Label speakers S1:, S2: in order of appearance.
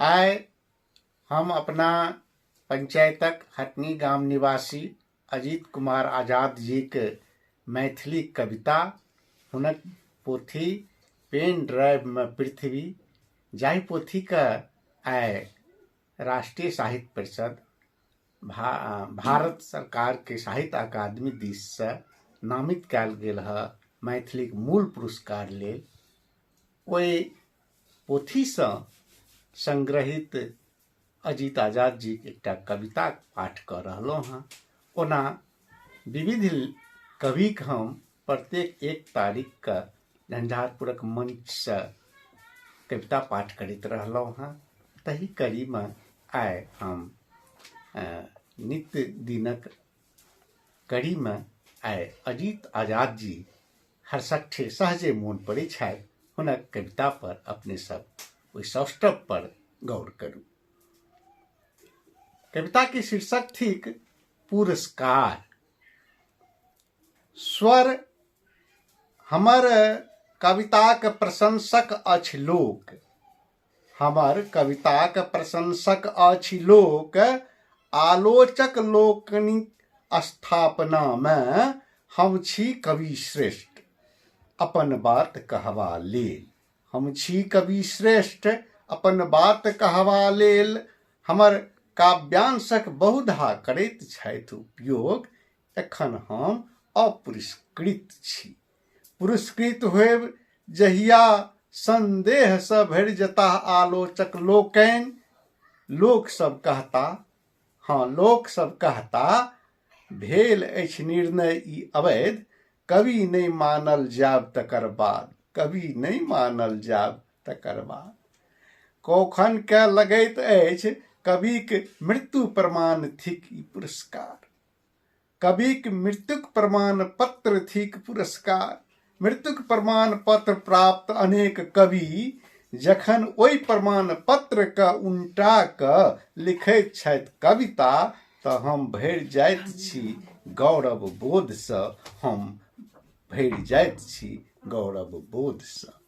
S1: आइ हम अपना पंचायतक हटनी गाम निवासी अजीत कुमार आजाद जीक मैथिली कविता, हुनक पोथी पेन ड्राइवमे पृथ्वी, जाहि पोथीके आइ राष्ट्रीय साहित्य परिषद भारत सरकारके साहित्य अकादमी दिससँ नामित कयल गेल हँ मैथिलीक मूल पुरस्कार लेल, ओहि पोथीसँ संग्रहित अजीत आजाद जीक एकटा कविताक पाठ कऽ रहलहुँ हँ। ओना विविध कविक हम प्रत्येक 1 तारीखके झंझारपुरक मंचसँ कविता पाठ करैत रहलहुँ हँ, तही कड़ीमे आइ हम नित्य दिनक कड़ीमे आइ अजीत आजाद जी हरसट्ठे सहजे मोन पड़ै छथि, हुनक कविता पर अपने सब ओहि सौष्ठव पर गौर करू। कविता के शीर्षक थिक पुरस्कार। स्वर हमर कविताक प्रशंसक अछि लोक, हमर कविताक प्रशंसक अछि लोक, आलोचक लोकनिक स्थापनामे हम छी कवि श्रेष्ठ अपन बात कहबा लेल, हम छी कवि श्रेष्ठ अपन बात कहबा लेल, हमर काव्यांशक बहुधा करैत छथि उपयोग, एखन हम अपुरस्कृत छी, पुरस्कृत होयब जहिया संदेहसँ भरि जेताह आलोचक लोकनि, लोक सब कहता, हँ लोक सब कहता, भेल अछि निर्णय ई अवैध, कवि नहि मानल जायब तकर बाद, कवि नहि मानल जायब तकर बाद। कौखन के लगैत अछि कविक मृत्यु प्रमाण थिक ई पुरस्कार, कविक मृत्युक प्रमाण पत्र थिक पुरस्कार। मृत्युक प्रमाण पत्र प्राप्त अनेक कवि जखन ओहि प्रमाण पत्र के उनटा कऽ लिखैत छथि कविता, तऽ हम भरि जाइत छी गौरव बोधसँ, हम भरि जाइत छी गौरव बोधसँ।